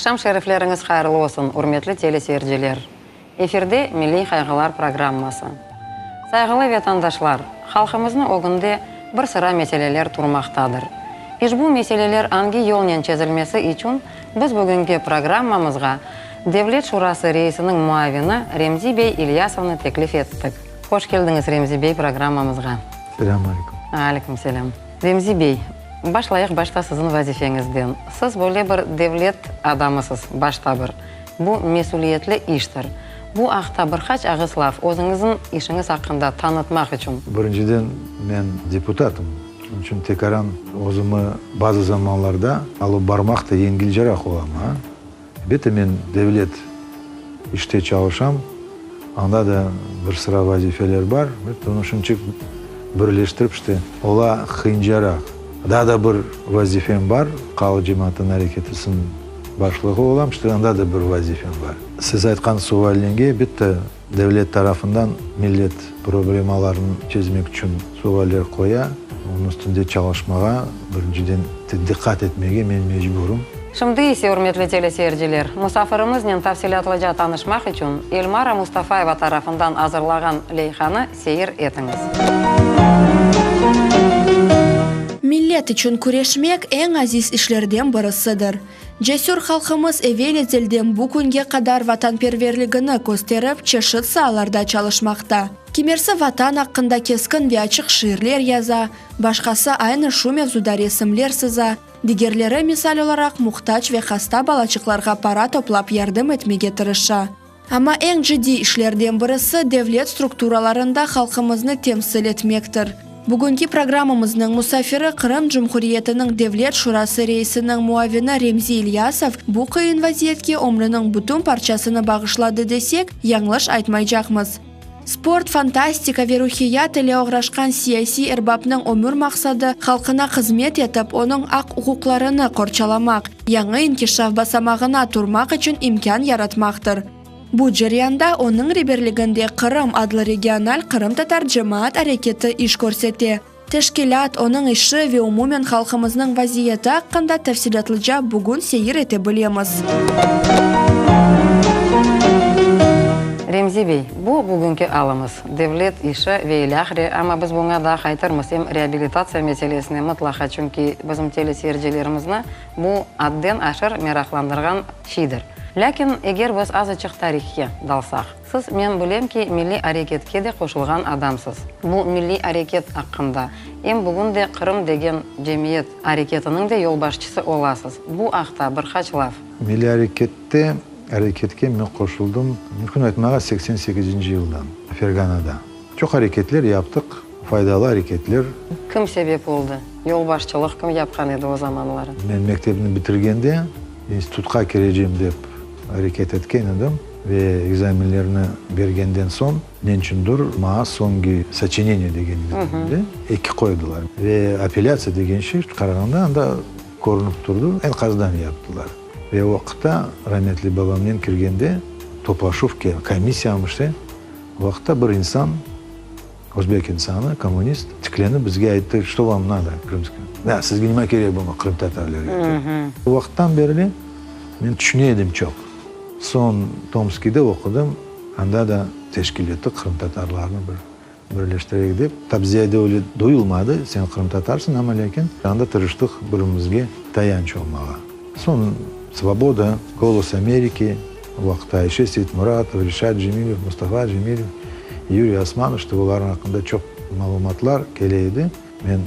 Aqşam şerifleriñiz hayırlı olsun, ürmetli teleseyirciler! Efirde Milliy qayğılar programması. Sayğılı vetandaşlar, halqımıznı ögünde bir sıra meseleler turmaqtadır. İşbu meseleler angi yolnen çezilmesi içün biz bugünki programmamızğa Devlet Şurası reisiniñ muavini Remzi bey İlyasovnı teklif ettik. Hoş keldiñiz, Remzi bey, programmamızğa. Selâm aleyküm. Aleyküm selâm. Remzi bey, başlayıq başta siziñ vazifeñizden. Siz böyle bir devlet adamısız, başta bir. Bu mesüliyetli iştir. Bu aqta bir qaç ağız laf, özüñizniñ işiñiz aqqında tanıtmaq içün. Birinciden, men deputatım. Onıñ içün tekaran özümi bazı zamanlarda alıp barmaq da yengilceraq ola maña. Elbette, men devlet işte çalışam, anda da bir sıra vazifeler bar. Onıñ içün birleştirip işte ola qıyıncaraq. Daa da bir vazifem bar, Qala cemaatınıñ areketisiniñ başlığı olam, işte anda da bir vazifem bar. Siz aytqan suallenge, elbette, devlet tarafından millet problemalarını çezmek içün sualler qoya, onıñ üstünde çalışmağa, birinciden, diqqat etmege men mecburım. Şimdi ise, ürmetli teleseyirciler, musafirimiznen tafsilâtlıca tanışmaq içün Elmara Mustafayeva tarafından azırlağan leyhanı seyir etiñiz. Millet içün küreşmek eñ aziz işlerden birisidir. Cesür halqımız evel-ezelden bu künge qadar vatanperverligini kösterip çeşit saalarda çalışmaqta. Kimersi Vatan aqqında keskin ve açıq şiirler yaza, başqası aynı şu mevzuda resimler sıza, digerleri, misal olaraq, muhtac ve hasta balaçıqlarğa para toplap yardım etmege tırışa. Amma eñ ciddiy işlerden birisi devlet strukturalarında halqımıznı temsil etmektir. Bugünki programmamıznıñ musafiri Qırım Cumhuriyetiniñ Devlet Şurası reisiniñ muavini Remzi İlyasov bu qıyın vaziyetke ömrüniñ bütün parçasını bağışladı desek, yañlış aytmaycaqmız. Sport, fantastika ve ruhiyat ile oğraşqan siyasiy erbapnıñ ömür maqsadı, halqına hızmet etip, onıñ aq-uquqlarını qorçalamaq, yañı inkişaf basamağına turmaq içün imkân yaratmaqtır. Bu ceryanda onıñ reberliginde Qırım adlı regional qırımtatar cemaat areketi iş körsete. Teşkilât, onıñ işi ve umumen halqımıznıñ vaziyeti aqqında tafsilâtlıca bugün seyir ete bilemiz. Remzi bey, bu bugünki alımız, devlet işi ve ilâhre, amma biz buña daa qaytırmız, em reabilitatsiya meselesine mıtlaqa, çünki bizim teleseyircilerimizni bu adden aşır meraqlandırğan şeydir. Lâkin eger biz azıçıq tarihke dalsaq. Siz, men bilem ki, milliy areketke de qoşulğan adamsız. Bu milliy areket aqqında, em bugün de Qırım degen cemiyet areketiniñ de yolbaşçısı olasız. Bu aqta bir qaç laf. Milliy arekette, areketke men qoşuldım, mümkün aytmağa, 88-inci yıldan, Ferganada. Çoq areketler yaptıq, faydalı areketler. Kim sebep oldı? Yolbaşçılıq kim yapqan edi o zamanları? Men mektepni bitirgende, institutqa kirecem dep areket etken edim. Ve ekzamenlerni bergenden soñ, nençündir, maña soñki soçineniye degen ekzamende eki qoydılar. Ve apellâtsiya degen şey çıqarğanda, anda körünip turdı, eñqazdan yaptılar. Ve o vaqıtta rametli babamnen kirgende, toplaşuv, komissiya işte, o vaqıtta bir insan, özbek insanı, kommunist, tiklenip bizge ayttı, Çto vam nado, krımskiy? Ya, sizge nima kerek bu qırımtatarlarğa? dep. O vaqıttan berli men tüşüne edim çoq. Soñ Tomskiyde oqudım, anda da teşkil ettik qırımtatarlarnı bir birleştireyik dep. Tabi ziyade öyle duyulmadı, sen qırımtatarsıñ, amma lâkin anda tırıştıq birimizge tayanç olmağa. Soñ Svoboda, Golos Ameriki, o vaqıtta Ayşe Seytmuratova, Reşat Cemilev, Mustafa Cemilev, Yuriy Osmanov, işte olarnıñ aqqında çoq malümatlar kele edi. Men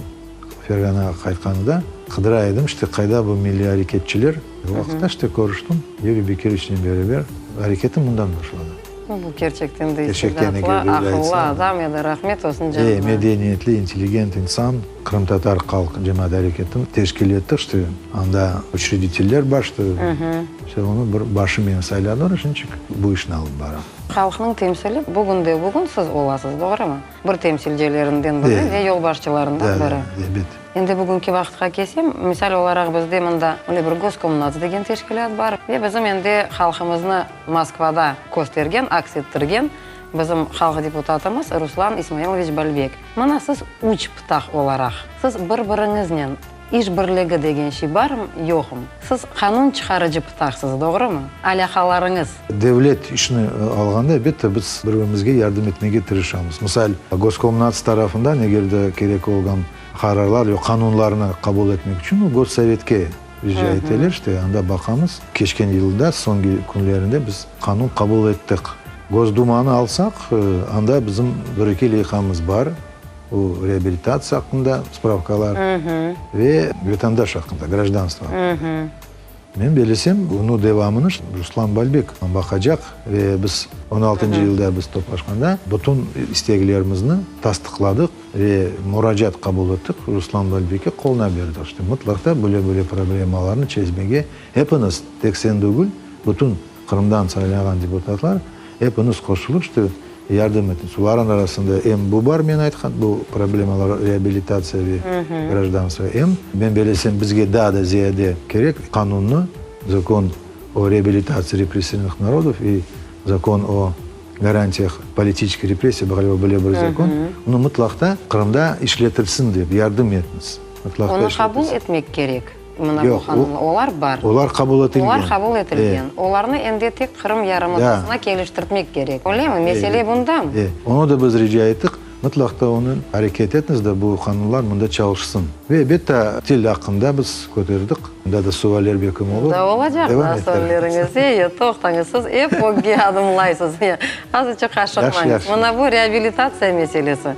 Ferganağa qaytqanda qıdıra edim, işte, qayda bu milliy areketçiler. O vaqıtta, işte, körüştim Yuriy Bekiroviçnen beraber. Areketim bundan başladı. Bu kerçekten de istidatlı, aqıllı adam edi, rahmet olsun canına. E, medeniyetli, intelligent insan, qırımtatar halq cemaat areketini teşkil etti, işte, anda uçrediteller baştı, işte, onı bir başı meni sayladılar, şimdicik bu işni alıp baram. Halqnıñ temsili bugünde-bugün siz olasız, doğrumı? Bir temsilcelerinden biri ve yolbaşçılarından biri. Ebet. Endi bugünki vaqıtqa kelsem, misal olaraq bizde mında öyle bir Goskomnats degen teşkilât bar ve bizim endi halqımıznı Moskvada köstergen, aks ettirgen bizim halq deputatımız Ruslan İsmailoviç Balbek. Mına siz üç pıtaq olaraq, siz bir-biriñiznen. İş birligi degen şey barmı, yoqmı? Siz qanun çıqarıcı pıtaqsız, doğrumı? Alâqalarıñız. Devlet işini alğanda, elbette, biz bir-birimizge yardım etmege tırışamız. Misal, Goskomnats tarafından eger de kerek olğan qararlar yo qanunlarnı qabul etmek içün Gossovetke rica eteler, işte, anda baqamız. Keçken yılda soñki künlerinde biz qanun qabul ettik. Gosdumanı alsaq, anda bizim bir-eki leyhamız bar. O, reabilitatsiya aqqında spravkalar ve vatandaş aqqında, grajdanstvo aqqında. Men bellesem, bunı devamını Ruslan Balbek baqacaq ve biz on altıncı yılda biz toplaşqanda bütün isteglerimizni tasdıqladıq ve muracaat qabul ettik, Ruslan Balbekke qoluna berdik. İşte, mıtlaq da böyle-böyle problemalarnı çezmege hepiniz, tek sen degil, bütün Qırımdan saylanğan deputatlar, hepiniz qoşulıp, işte, Yardım etiñiz. Olarnıñ arasında em bu bar, men aytqan, bu problemalar, reabilitatsiya ve grajdanstvo, em, men belesem, bizge daa da ziyade kerek qanunnı, Zakon o reabilitatsiya repressirovanıh narodov i Zakon o garantiyah politiçeskiy repressiya, ğaliba, böyle bir zakon, onı mıtlaq ta Qırımda işletilsin dep, yardım etiñiz, mıtlaq ta Onı işletilsin. qabul etmek kerek. Mına bu Yoq, qanunlar, olar bar. Olar qabul etilgen. Olar qabul etilgen. E. Olarnı endi tek Qırım yarımadasına keliştirtmek kerek. Öylemi? Mesele bundamı? E. Onı da biz rica ettik, mıtlaq ta onı areket etiñiz da bu qanunlar mında çalışsın. Ve elbette til aqqında biz köterdik. Mında da sualler belkim olur. Da olacaq Devam daa ettirermiz. sualleriñiz. E, toqtañız, siz ep ögge adımlaysız. Azıçıq aşıqmañız. Yahşı, yahşı. Mına bu reabilitatsiya meselesi.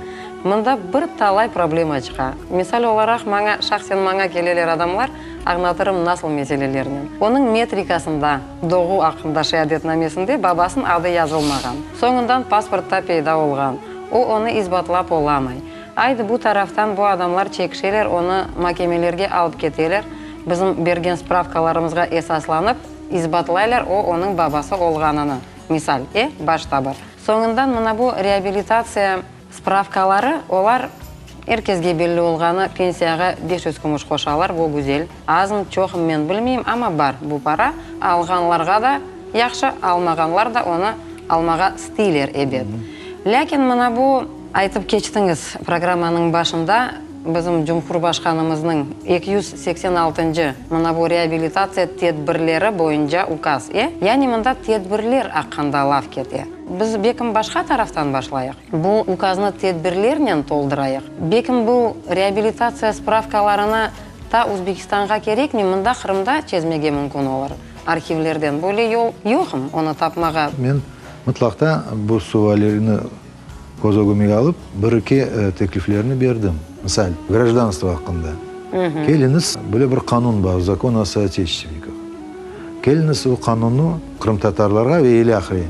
Mında bir talay problema çıqa. Misal olaraq, maña, şahsen maña keleler adamlar, añlatırım nasıl meselelernen. Onıñ metrikasında, doğuv aqqında şeadetnamesinde babasınıñ adı yazılmağan. Soñundan pasportta peyda olğan. O, onı isbatlap olamay. Aydı, bu taraftan bu adamlar çekişeler, onı makemelerge alıp keteler, bizim bergen spravkalarımızğa esaslanıp, isbatlaylar o, onıñ babası olğanını. Misal, e, başta bir. Soñundan mına bu reabilitatsiya Spravkaları, olar, er kesge belli olğanı, pensiyağa 500 kümüş qoşalar, bu güzel. Azmı, çoqmı men bilmeyim, amma bar bu para. Alğanlarğa da yahşı, almağanlar da onı almağa isteyler, ebet. Lâkin mına bu, aytıp keçtiñiz programmanıñ başında, bizim Cumhurbaşqanımıznıñ 286-ncı mına bu reabilitatsiya tedbirleri boyunca ukaz, e? Yani mında tedbirler aqqında laf kete. Biz bekim başqa taraftan başlayıq, bu ukaznı tedbirlernen toldurayıq. Bekim bu reabilitatsiya spravkalarını ta Uzbekistanğa kerekmey, mında Qırımda çezmege mümkün olur, arhivlerden. Böyle yol yoqm onı tapmağa. Men mıtlaqta bu suallerni köz ögümege alıp, bir-eki tekliflerni berdim. Misal, grajdanstvo aqqında. Keliñiz, böyle bir qanun bar, Zakon o sootechestvennikah. Keliñiz o qanunnı qırımtatarlarğa ve ilâhre,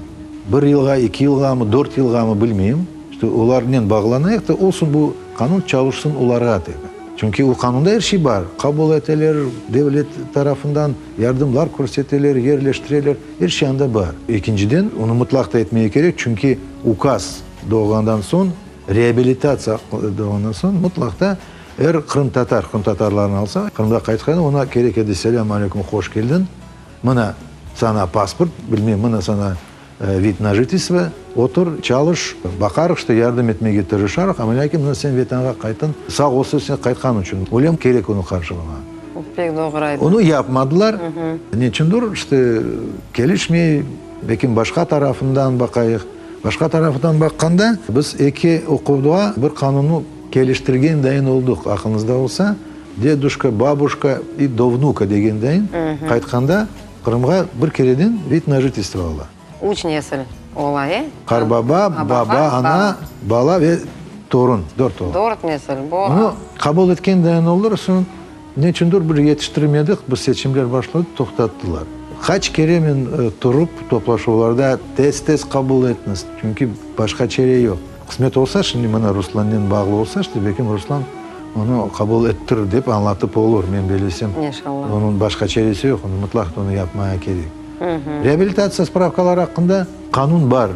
bir yılğa, eki yılğamı, dört yılğamı bilmeyim, işte olarnen bağlanayıq da, olsun bu qanun çalışsın olarğa tek. Çünki o qanunda er şey bar, qabul eteler, devlet tarafından yardımlar körseteler, yerleştireler, er şey anda bar. Ekinciden, onı mıtlaq da etmege kerek, çünki ukaz doğğandan soñ, reabilitatsiya doğğandan soñ mıtlaq da Er qırımtatar, qırımtatarlarnı alsa, Qırımda qaytqanda oña kerek edi, Selâm aleyküm, hoş keldiñ, mına saña pasport, bilmem, mına saña vid na jitelstvo, otur, çalış, baqarıq, işte, yardım etmege tırışarıq, amma lâkin mına sen Vetanğa qayttıñ, sağ olsun sen qaytqan içün, ölem kerek onı qarşılamağa. Pek doğru ayttıñ. Onı yapmadılar, neçündir, işte, kelişmey, belkim başqa tarafından baqayıq. Başqa tarafından baqqanda, biz eki oquvda bir qanunnı Keliştirgen dayın olduq, aqlıñızda olsa, deduşka, babuşka i do vnuka degen dayın, qaytqanda Qırımğa bir kereden vid na jitelstvo ala. Üç nesil ola, e? Qarbaba, baba, ana, bala ve torun, dört ola. Dört nesil, bu. Bunı qabul etken dayın oldular, soñ neçündir bir yetiştirmedik, bu seçimler başladı, toqtattılar. Qaç kere men turıp toplaşuvlarda tez-tez qabul etiñiz, çünki başqa çare yoq. Qısmet olsa, şimdi mına Ruslannen bağlı olsa, işte belkim Ruslan onı qabul ettirir dep añlatıp olur, men belesem. İnşallah. Onıñ başqa çaresi yoq, onı mıtlaq onı yapmaya kerek. Reabilitatsiya spravkaları aqqında qanun bar,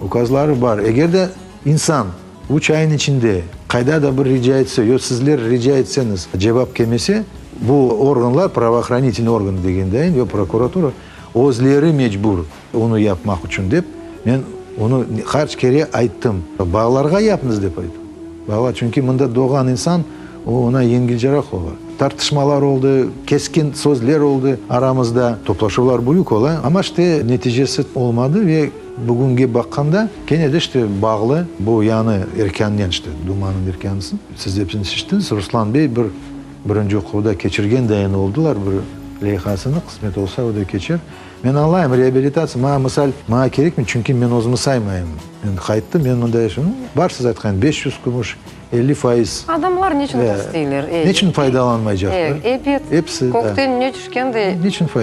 ukazları bar. Eger de insan üç ayın içinde qayda da bir rica etse, yo sizler rica etseñiz, cevap kelmese, bu organlar, pravohranitelnıy organı degendayin, yo prokuratura, özleri mecbur Onı yapmaq içün dep, men onı qaç kere ayttım. Balalarğa yapıñız dep ayttım. Bala, çünki mında doğğan insan, O oña yengilceraq ola. Tartışmalar oldı, keskin sözler oldı aramızda. Toplaşuvlar büyük ola, amma işte neticesi olmadı ve bugünge baqqanda kene de işte bağlı bu yañı erkânnen, işte Dumanıñ erkânısın siz episiñiz eşittiñiz, Ruslan bey bir birinci oquvda keçirgen dayın oldılar bir leyhasını, qısmet olsa o da keçer. Men añlayım, reabilitatsiya, maña misal, maña kerekmey, çünki men özümi saymayım. Men qayttım, men mında yaşayım. Bar siz aytqan 500 kümüş, 50%. Adamlar neçün isteyler? Neçün faydalanmaycaqlar? Ebet. Episi. Kökten ne tüşken de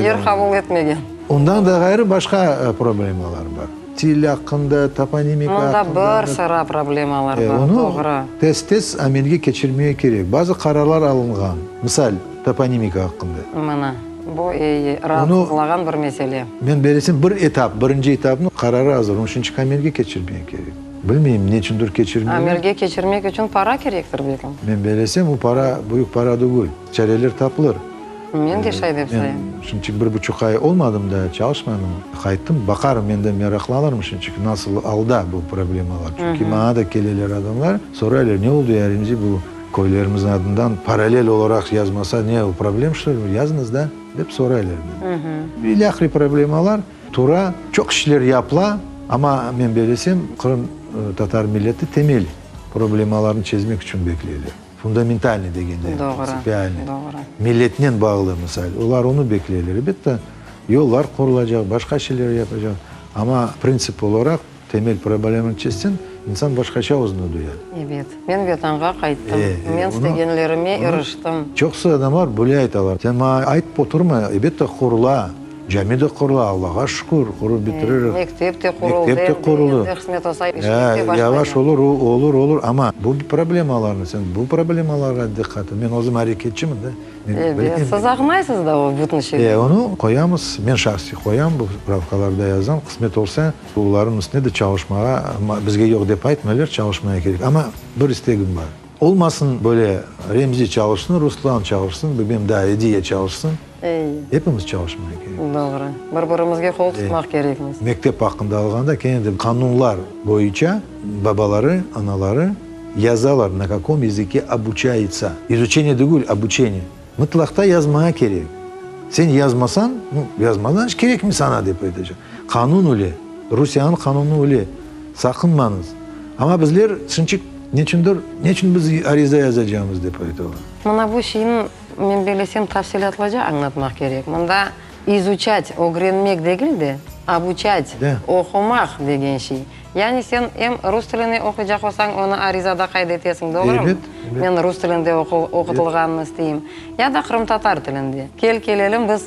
yer qabul etmegen. Ondan da ğayrı başqa problemalar bar. Til aqqında, toponimika aqqında. Mında bir sıra problemalar bar, doğru. Onı tez-tez amelge keçirmege kerek. Bazı qararlar alınğan. Misal, toponimika aqqında. Mına, bu eyi, raatsızlağan bir mesele. Men belesem, bir etap, birinci etapnıñ qararı azır. Onı şimdiki amelge keçirmege kerek. Bilmeyim, neçündir keçirmeyler. Amelge keçirmek içün para kerektir, bekim. Men belesem, o para büyük para tügül. Çareler tapılır. Men de şay dep sayam. Men şimdiki bir buçuq ay olmadım da, çalışmadım. Qayttım, baqarım, men de meraqlanırım şimdiki nasıl alda bu problemalar. Çünki maña da keleler adamlar, soraylar, ne oldı ya, Remzi, bu köylerimizniñ adından paralel olaraq yazmasa ne, o problem şto li, yazıñız da, dep soraylar menden. İlâhre problemalar tura, çoq işler yapıla, amma men belesem, Qırım tatar milleti temel problemalarnı çezmek içün bekleyler. Fundamentalnıy degende, printsipialnıy, milletnen bağlı, misal, olar onı bekleyler. Elbette, yollar qurulacaq, başqa şeyler yapacaq, amma printsip olaraq temel problemanı çezseñ, insan başqaça özüni duya. Ebet. Men Vetanğa qayttım. Men istegenlerime iriştim. Çoqusı adamlar böyle aytalar, sen maña aytıp oturma, elbette, qurula. Cami de qurula, Allağa şükür, qurıp bitiririk. Mektep de quruldı, Mektep de quruldı. Endi qısmet olsa, işimiz de başlaycaq. Yavaş olur, olur, olur, amma bu problemalarnı sen bu problemalarğa diqqat et. Men özüm areketçimin da. Ebet, siz ağmaysız da o bütün şeylerni. E, onı qoyamız, men şahsiy qoyam, bu pravkalarda yazam, qısmet olsa, olarnıñ üstüne de çalışmağa, bizge yoq dep aytmaylar, çalışmaya kerek. Amma bir istegim bar, olmasın böyle Remzi çalışsın, Ruslan çalışsın, bilmem daa Ediye çalışsın. Epimiz çalışmaq kerekmiz. Doğru. Bir-birimizge qol tutmaq kerekmiz. Mektep aqqında alğanda, kene de qanunlar boyunca babaları, anaları yazalar, na kakom yazıke obuçayutsa. İzuçeniye degil, obuçeniye. Mıtlaqta yazmağa kerek. Sen yazmasañ, nu, yazmasañ, hiç kerekmi saña dep aytacaq. Qanun öyle. Rusiyeniñ qanunı öyle. Saqınmañız. Amma bizler şınçık neçündir, neçün biz ariza yazacağımız dep aytalar. Mına bu şeyniñ Men bellesem, tafsilâtlıca añlatmaq kerek. Mında izuçat, ögrenmek degil de, obuçat, oqumaq degen şey. Yani sen em rus tilini oquycaq olsañ, onı arizada qayd etesiñ, doğrumı? Men rus tilinde oqutılğanını isteyim. Ya da qırımtatar tilinde. Kel kelelim, biz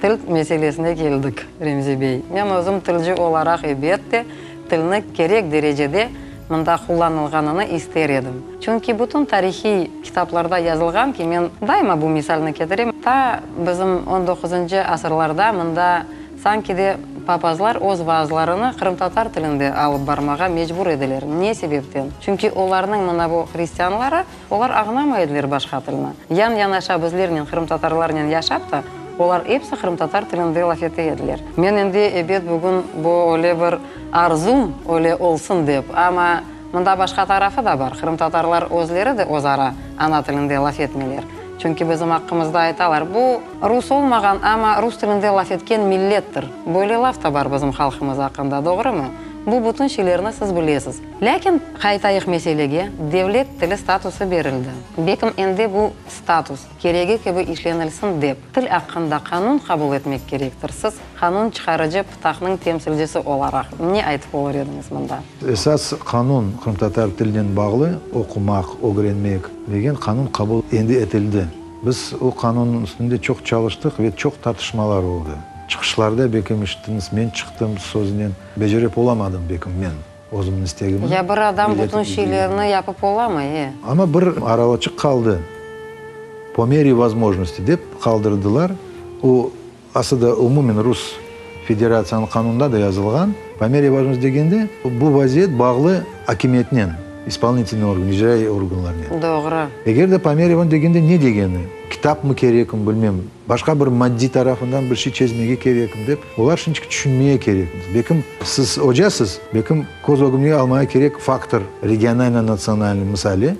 til meselesine keldik, Remzi bey. Men özüm tilci olaraq, ebet de, tilni kerek derecede mında qullanılğanını ister edim. Çünki bütün tarihiy kitaplarda yazılğan ki, men daima bu misalni ketirem, ta bizim on doquzıncı asırlarda mında sanki de papazlar öz vaazlarını qırımtatar tilinde alıp barmağa mecbur ediler. Ne sebepten? Çünki olarnıñ mına bu hristianları, olar añlamay ediler başqa tilni. Yan-yanaşa bizlernen, qırımtatarlarnen yaşap ta, olar episi qırımtatar tilinde laf ete ediler. Men endi, ebet, bugün bu öyle bir arzum öyle olsun dep, amma Mında başqa tarafı da bar, qırımtatarlar özleri de özara ana tilinde laf etmeyler. Çünki bizim aqqımızda aytalar, bu rus olmağan, amma rus tilinde laf etken millettir. Böyle laf da bar bizim halqımız aqqında, doğrumı? Bu bütün şeylerni siz bilesiz. Lâkin, qaytayıq meselege, devlet tili statusı berildi. Bekim endi bu status keregi kibi işlenilsin dep, til aqqında qanun qabul etmek kerektir. Siz qanun çıqarıcı pıtaqnıñ temsilcisi olaraq ne aytıp olur ediñiz mında? Esas qanun qırımtatar tilinen bağlı, oqumaq, ögrenmek degen qanun qabul endi etildi. Biz o qanunnıñ üstünde çoq çalıştıq ve çoq tartışmalar oldı. Çıqışlarda bekim işittiñiz, men çıqtım söznen, becerip olamadım bekim men özümniñ istegimni. Ya bir adam bütün şeylerni yapıp olamay, e? Amma bir aralaçıq qaldı, po mere vozmojnosti dep qaldırdılar, o Aslı da umumen Rus Federatsiyanıñ qanunında da yazılğan, po mere vozmojnosti degende, bu vaziyet bağlı akimiyetnen, ispolnitelnıy organ, icraiy organlarnen. Doğru. Eger de po mere vozmojnosti degende ne degeni, kitapmı kerekmi, bilmem, başqa bir maddiy tarafından bir şey çezmege kerekmi dep, olar şimdiki tüşünmeye kerekmiz. Bekim siz ocasız, bekim köz ögümge almaya kerek faktor regionalno-natsionalnıy misali,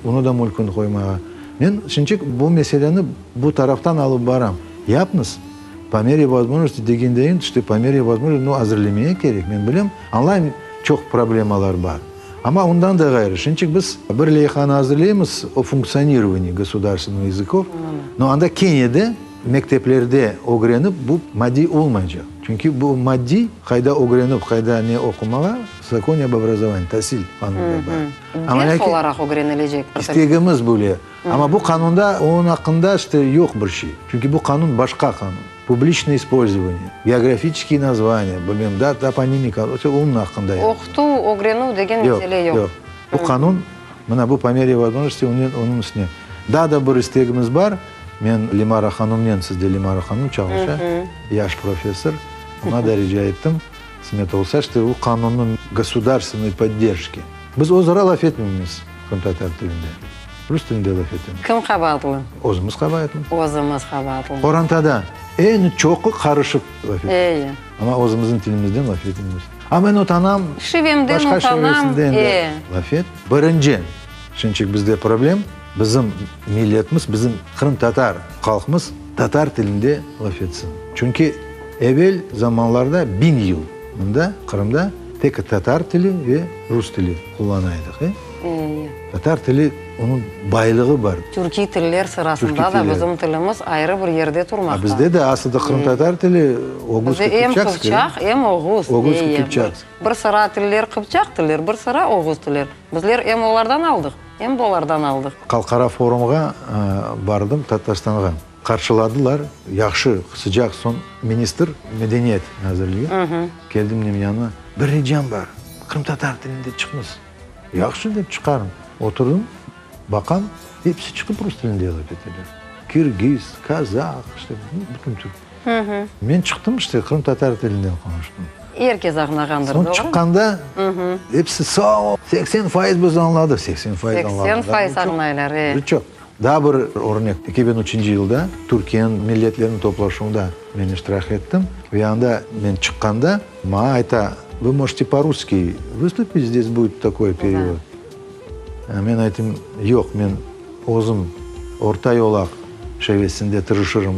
onı da mülkün qoymağa. Men şimcik bu meseleni bu taraftan alıp baram. Yapıñız, po mere vozможности degendeyin, işte po mere vozможности, nu, azırlemeye kerek, men bilem, añlayım, çoq problemalar bar. Amma ondan da ğayrı, şimcik biz bir leyhanı azırleymiz o funktsionirovanии gosudarstvenных языков, no anda kene de mekteplerde ögrenip bu maddiy olmaycaq. Çünki bu maddiy, qayda ögrenip, qayda ne oqumağa, Zakon ob obrazovanии, tasil qanunında bar. Ders olaraq ögrenilecek. İstegimiz böyle. Amma bu qanunda onıñ aqqında işte yoq bir şey. Çünki bu qanun başqa qanun. Publiçnoye ispolzovaniye, geografiçeskiye nazvaniya, bilmem, da, toponimika, onıñ aqqında. Oqutuv, ögrenüv degen mesele yoq. Yoq, yoq. Bu qanun, mına bu po mere vozможnosti onıñ üstüne. Daa da bir istegimiz bar. Men Lemara hanımnen, sizde Lemara hanım çalışa, yaş professor, oña da rica ettim. Qısmet olsa, işte bu qanunnıñ gosudarstvennoy podderjki. Biz özara laf etmeymiz qırımtatar tilinde. Rus tilinde laf etemiz. Kim qabaatlı? Özümiz qabaatlı. Özümiz qabaatlı. Qorantada eñ çoqu qarışıp laf etemiz. Eyi. Amma özümizniñ tilimizden laf etmeymiz. A men utanam, Şivemden başqa utanam, şivesinden de e. laf et. Birinci, şimçik bizde problem, bizim milletimiz, bizim qırımtatar halqımız tatar tilinde laf etsin. Çünki Evel zamanlarda biñ yıl mında, Qırımda, tek tatar tili ve rus tili qullana edik, e? Tatar tili, onıñ baylığı bar. Türkiy tiller sırasında da bizim tilimiz ayrı bir yerde turmaqta. A bizde de aslı da qırımtatar tili oguz-qıpçaq. Bizde em qıpçaq, em oğuz. Oguz-qıpçaq. Bir sıra tiller qıpçaq tiller, bir sıra oğuz tiller. Bizler em olardan aldıq, em bulardan aldıq. Halqara forumğa bardım, Tatarstanğa. Qarşıladılar, yahşı, sıcaq. Soñ ministr, medeniyet nazirligi, keldi menim yanıma, bir ricam bar, qırımtatar tilinde çıqıñız. Yahşı, dep çıqarım. Oturdım, baqam, episi çıqıp rus tilinde laf eteler. Kirgiz, kazah, işte, bütün türk. Men çıqtım, işte, qırımtatar tilinden qonuştım. Er kes añlağandır, doğru? Soñ çıqqanda, episi sağ ol, 80% bizni añladı, 80% añladı. 80% añlaylar, e. Bir çoq. Daa bir örnek, 2003-nci yılda Türkiyeniñ milletleriniñ toplaşuvında men iştirak ettim ve anda men çıqqanda maña ayta, Vı možete po-russkiy vıstupit, zdes будет takoy perevod. Men ayttım, Yoq, men özüm orta yolaq şevesinde tırışırım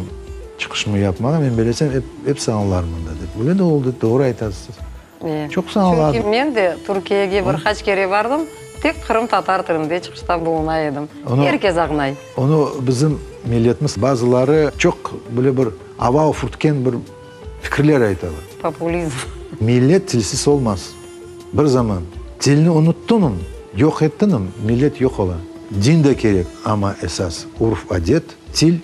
çıqışımı yapmağa, men belesem, episi añlar mında, dep. Öyle de oldı, doğru aytasız. Çoq sağ ol. Çünki men de Türkiyege bir qaç kere bardım, tek qırımtatar tilinde çıqışta buluna edim. Er kes añlay. Onı bizim milletimiz bazıları çoq böyle bir ava ufurtken bir fikirler aytalar. Populizm. Millet tilsiz olmaz. Bir zaman tilni unuttıñım, yoq ettiñim, millet yoq ola. Din de kerek, amma esas urf-adet, til.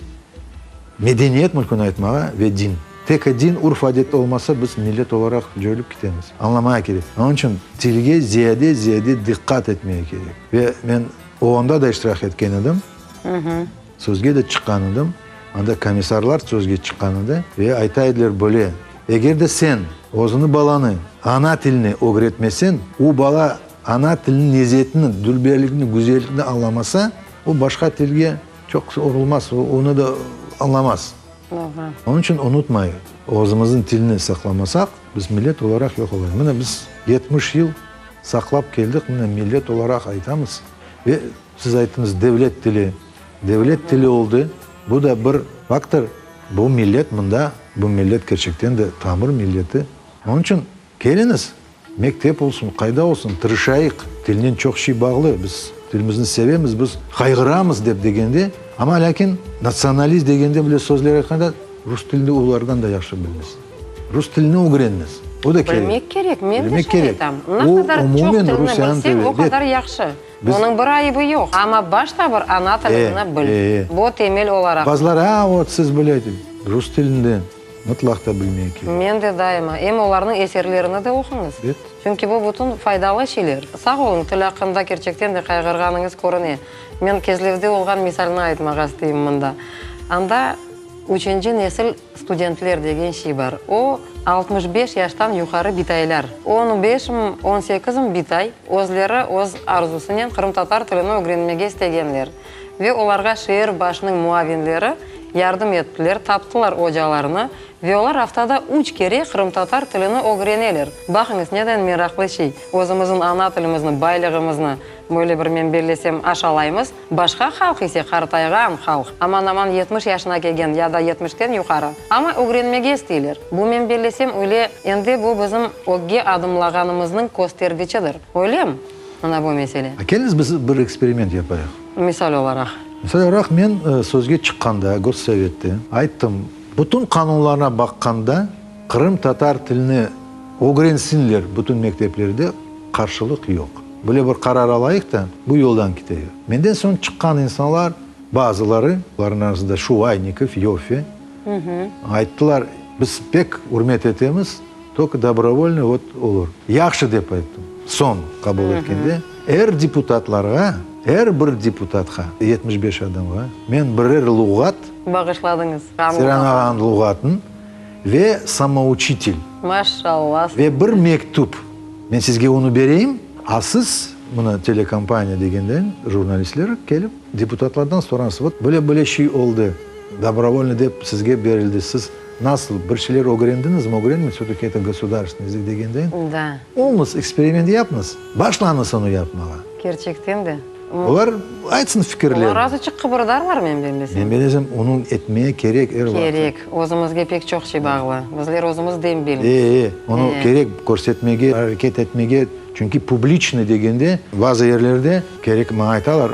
Medeniyet mülkün aytmağa ve din. Tek din, urf-adet olmasa, biz millet olaraq coyulıp ketemiz. Añlamağa kerek. Onıñ içün tilge ziyade-ziyade diqqat etmege kerek. Ve men OONda da iştirak etken edim, sözge de çıqqan edim. Anda komissarlar sözge çıqqan edi ve ayta ediler böyle, Eger de sen özüni balanı ana tilini ögretmeseñ, o bala ana tiliniñ lezetini, dülberligini, güzelligini añlamasa, o başqa tilge Çoq urulmaz, onı da añlamaz. Onıñ içün unutmayıq, özümizniñ tilni saqlamasaq, biz millet olaraq yoq olamız. Mına biz 70 yıl saqlap keldik, mına millet olaraq aytamız. Ve siz ayttıñız, devlet tili. Devlet tili oldı, bu da bir faktor, bu millet mında, bu millet kerçekten de tamır milleti. Onıñ içün keliñiz, Mektep olsun, qayda olsun, tırışayıq, tilnen çoq şey bağlı, biz tilimizni sevemiz, biz qayğıramız dep degende, amma lâkin natsionalist degende bile sözler aytqanda rus tilini olardan da yahşı bilmez. Rus tilini ögrenmez. O da kerek. Bilmek kerek, men de Bilmek şay kerek. aytam. O, Ne qadar çoq umumen tilni Rusiyaniñ bilseñ, tili. o qadar yahşı. Biz- Onıñ bir ayıbı yoq. Amma başta bir ana tilini bil. E, e. Bu temel olaraq. Bazıları, a, vot, siz bile, rus tilinde. Mıtlaq da bilmek kerek. Men de daima, em olarnıñ eserlerini de oquñız. Ebet. Çünki bu bütün faydalı şeyler. Sağ oluñ, til aqqında kerçekten de qayğırğanıñız körüne. Men Kezlevde olğan misalni aytmağa isteyim mında. Anda üçünci nesil studentler degen şey bar. O, 65 yaştan yuqarı bitaylar. On beşmi, on sekizmi bitay özleri öz arzusınen qırımtatar tilini ögrenmege istegenler. Ve olarğa şeer başınıñ muavinleri. Yardım ettiler, taptılar ocalarnı ve olar aftada üç kere qırımtatar tilini ögreneler. Baqıñız, neden meraqlı şey, özümizniñ ana tilimizni, baylığımıznı, böyle bir men bellesem, aşalaymız, başqa halq ise, qartayğan halq, aman-aman 70 yaşına kelgen ya da yetmişten yuqarı, amma ögrenmege isteyler. Bu, men bellesem, öyle endi bu bizim ögge adımlağanımıznıñ köstergiçidir. Öylemi? Mına bu mesele. Keliñiz biz bir eksperiment yapayıq. Misal olaraq. Misal olaraq, men sözge çıqqanda, Gossovette, ayttım, bütün qanunlarına baqqanda, qırımtatar tilini ögrensinler bütün mekteplerde, qarşılıq yoq. Böyle bir qarar alayıq da, bu yoldan keteyik. Menden soñ çıqqan insanlar, bazıları, olarnıñ arasında Şuvaynikov, Yoffe, ayttılar, biz pek ürmet etemiz, Tolko dobrovolnıy vot olur. Yahşı dep ayttım. Soñ qabul etkende er deputatlarğa, er bir deputatqa, 75 adamğa men birer luğat, Bağışladıñız. Seyran ağanıñ luğatın ve samouçitel. Maşallah. Ve bir mektüp. Men sizge onı bereyim, a siz, mına telekompaniya degenden jurnalistler kelip deputatlardan sorarsız, vot böyle-böyle şey oldı, dobrovolnıy dep sizge berildi, siz Nasıl, bir şeyler ögrendiñizmi, ögrenmediñizmi, vse-taki eto gosudarstvenıy язık degendeyin, Da. oluñız, eksperiment yapıñız, başlañız onı yapmağa. Kerçekten de. Olar aytsın fikirlerini. Olar azıçıq qıbırdarlar, men bellesem. Men bellesem, onı etmeye kerek er vaqıt. Kerek. Özümizge pek çoq şey bağlı. Bizler özümiz dembilmiz. E, e, onı kerek körsetmege, areket etmege, çünki publiçnıy degende, bazı yerlerde kerek, maña aytalar,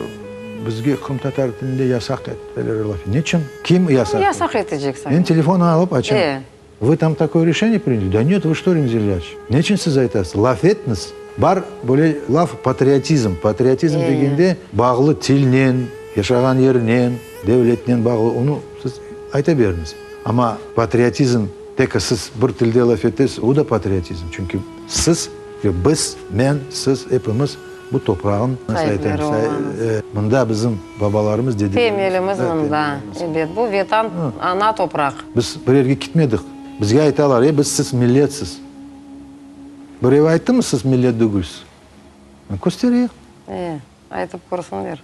bizge qırımtatar tilinde yasaq ettiler laf. Neçün? Kim yasaq Kim yasaq etecek saña? Men telefon alıp açam. E. Vı tam takoye reşeniye prinyali? Da net, vı çto, Remzi İlyaç? Neçün siz aytasız? Laf etñiz. Bar böyle laf patriotizm. Patriotizm E. degende bağlı tilnen, yaşağan yernen, devletnen bağlı. Onı siz ayta beriñiz. Amma patriotizm tek siz bir tilde laf etesiz, o da patriotizm. Çünki siz ve biz, men, siz, epimiz Bu toprağın, nasıl aytayım, Saipleri olamız. mında bizim babalarımız, dedelerimiz. Temelimiz mında, ebet. Bu Vetan, ana topraq. Biz bir yerge kitmedik. Bizge aytalar, e, biz siz milletsiz. Birev ayttımı siz millet degülsiz? Köstereyik. E, aytıp körsünler.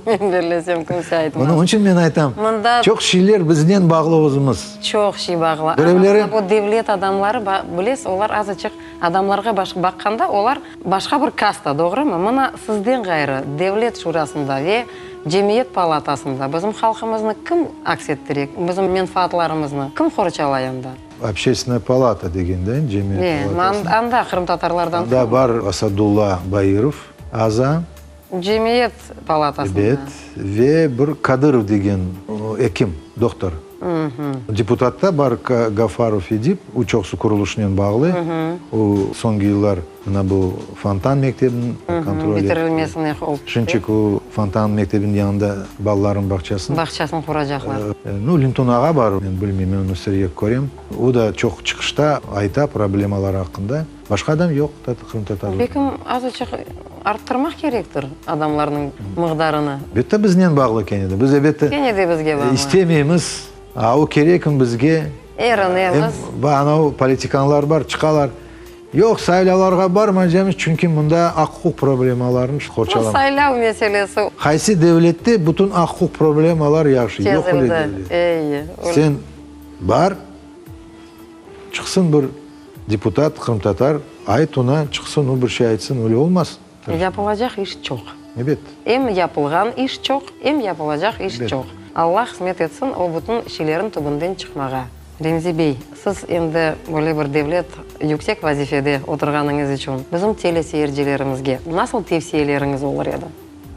Men bellesem, kimse aytmaz. Onıñ içün men aytam, Mında çoq şeyler biznen bağlı özümiz. Çoq şey bağlı. Birevleri. Amma bu devlet adamları, bilesiz, olar azıçıq adamlarğa baqqanda, olar başqa bir kasta, doğrumı? Mına sizden ğayrı, Devlet şurasında ve Cemiyet palatasında bizim halqımıznı kim aks ettire, bizim menfaatlarımıznı kim qorçalay anda? Общeственная palata degende, Cemiyet palatası. Anda qırımtatarlardan kim? Anda bar Asadulla Bairov, aza. Cemiyet palatasında. Ebet, ve bir Kadırov degen ekim, doktor. Deputatta bar Gafarov Edip, o çoqusı qurulışnen bağlı. O soñki yıllar mına bu Fontan mektebini kontrol etti. Bitirilmesine qol tuttı. Şimdiki o Fontan mektebiniñ yanında balalarnıñ bağçasını. Bağçasını quracaqlar. Nu, Lintun ağa bar, men bilmeyim, men onı siyrek körem. O da çoq çıqışta ayta problemalar aqqında. Başqa adam yoq qırımtatarlar. Belkim, azıçıq arttırmaq kerektir adamlarnıñ mıqdarını. Elbette biznen bağlı kene de. Biz elbette Kene de bizge bağlı. istemeymiz, a o kerekmi bizge? Erinemiz. Em anavı politikanlar bar, çıqalar, yoq, saylavlarğa barmaycamız, çünki mında aq-uquq problemalarını qorçalamay. Bu saylav meselesi. Qaysı devlette bütün aq-uquq problemalar yahşı? Yoq öyle devlet. Çezildi, eyi. Sen bar. Çıqsın bir deputat, qırımtatar, ayt ona, çıqsın, o bir şey aytsın, öyle olmaz. Yapılacaq iş çoq. Ebet. Em yapılğan iş çoq, em yapılacaq iş çoq. Allah qısmet etsin o bütün şeylerin tübünden çıqmağa. Remzi bey, siz endi böyle bir devlet yüksek vazifede oturğanıñız içün bizim teleseyircilerimizge nasıl tevsiyeleriñiz olur edi?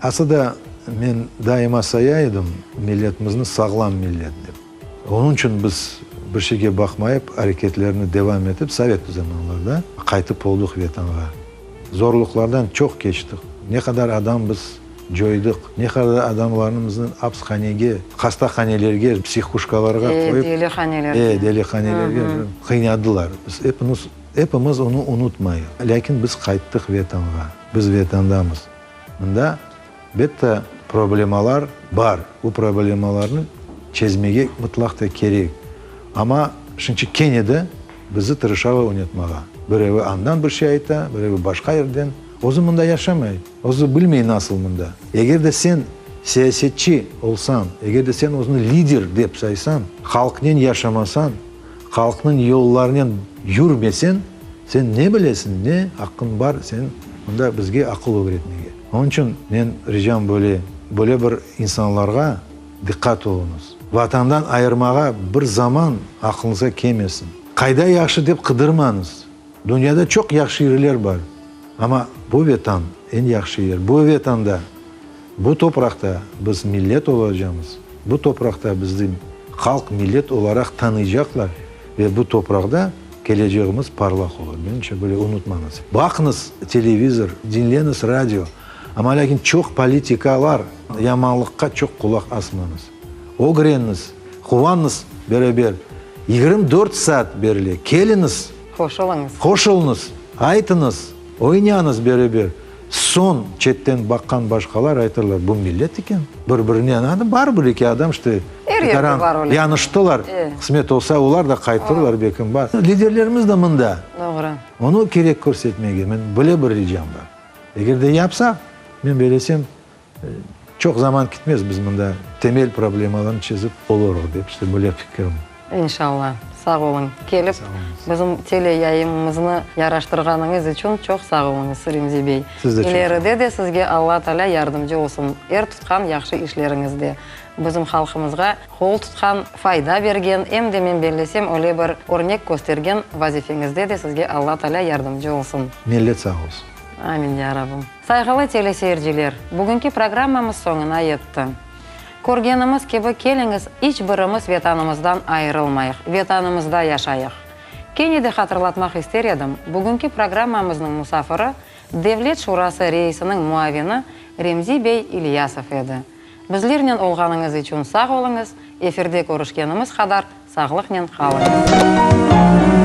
Aslı da men daima saya edim, milletimizni sağlam millet dep. Onıñ içün biz bir şeyge baqmayıp, areketlerni devam etip, sovet zamanlarda qaytıp olduq Vetanğa. Zorluqlardan çoq keçtik. Ne qadar adam biz coydıq, ne qadar adamlarımıznı apshanege, hastahanelerge, psihuşkalarğa qoyıp, E, delihanelerge. E, delihanelerge qıynadılar. Biz epimiz, epimiz onı unutmayıq. Lâkin biz qayttıq Vetanğa. Biz Vetandamız. Mında Elbette, problemalar bar. Bu problemalarnı çezmege mıtlaq da kerek. Amma şınçı kene de bizi tırışalar oynatmağa. Birevi andan bir şey ayta, birevi başqa yerden. Özü mında yaşamay, özü bilmey nasıl mında. Eger de sen. siyasetçi olsañ, eger de sen özüni lider dep saysañ, halqnen yaşamasañ, halqnıñ yollarınen yürmeseñ, sen ne bilesiñ, ne aqqıñ bar sen mında bizge aqıl ögretmege? Onıñ içün men ricam böyle, böyle bir insanlarğa diqqat oluñız. Vatandan ayırmağa bir zaman aqlıñızğa kelmesin. Qayda yahşı dep qıdırmañız. Dünyada çoq yahşı yerler bar, amma bu Vetan, eñ yahşı yer. Bu Vetanda, bu topraqta biz millet olacamız, bu topraqta bizni halq, millet olaraq tanıycaqlar ve bu topraqda keleceğimiz parlaq olur. Menimce, böyle unutmañız. Baqıñız televizor, diñleñiz radio, amma lâkin çoq politikalar, yamanlıqqa çoq qulaq asmañız. Ögreniñiz, quvanıñız beraber. 24 saat berile. Keliñiz. Qoşulıñız. Qoşulıñız, aytıñız, oynañız beraber. Soñ çetten baqqan başqalar aytırlar, bu millet eken. Bir-birine, ana, bar bir-eki adam işte, Er yerde bar öyle. Yañıştılar. Qısmet olsa, olar da qaytırlar, belkim, bar. Liderlerimiz de mında. Doğru. Onı kerek körsetmege, men böyle bir ricam bar. Eger de yapsaq, men belesem, Çoq zaman kitmez, biz mında temel problemalarnı çezip olurıq, dep işte böyle fikirim. İnşallah. Sağ oluñ. Kelip bizim tele yayınımıznı yaraştırğanıñız içün çoq sağ oluñız, Remzi bey. Siz de çoq sağ oluñ. İleride de sizge Alla Taalâ yardımcı olsun er tutqan yahşı işleriñizde. Bizim halqımızğa qol tutqan, fayda bergen, em de men bellesem öyle bir örnek köstergen vazifeñizde de sizge Alla Taalâ yardımcı olsun. Millet sağ olsun. Amin, ya Rabbim. Sayğılı teleseyirciler, bugünki programmamız soñuna yetti. Körgenimiz kibi, keliñiz, iç birimiz Vetanımızdan ayırılmayıq, Vetanımızda yaşayıq. Kene de hatırlatmaq ister edim, bugünki programmamıznıñ musafiri Devlet Şurası reisiniñ muavini Remzi bey İlyasov edi. Bizlernen olğanıñız içün sağ oluñız, efirde körüşkenimiz qadar sağlıqnen qalıñız.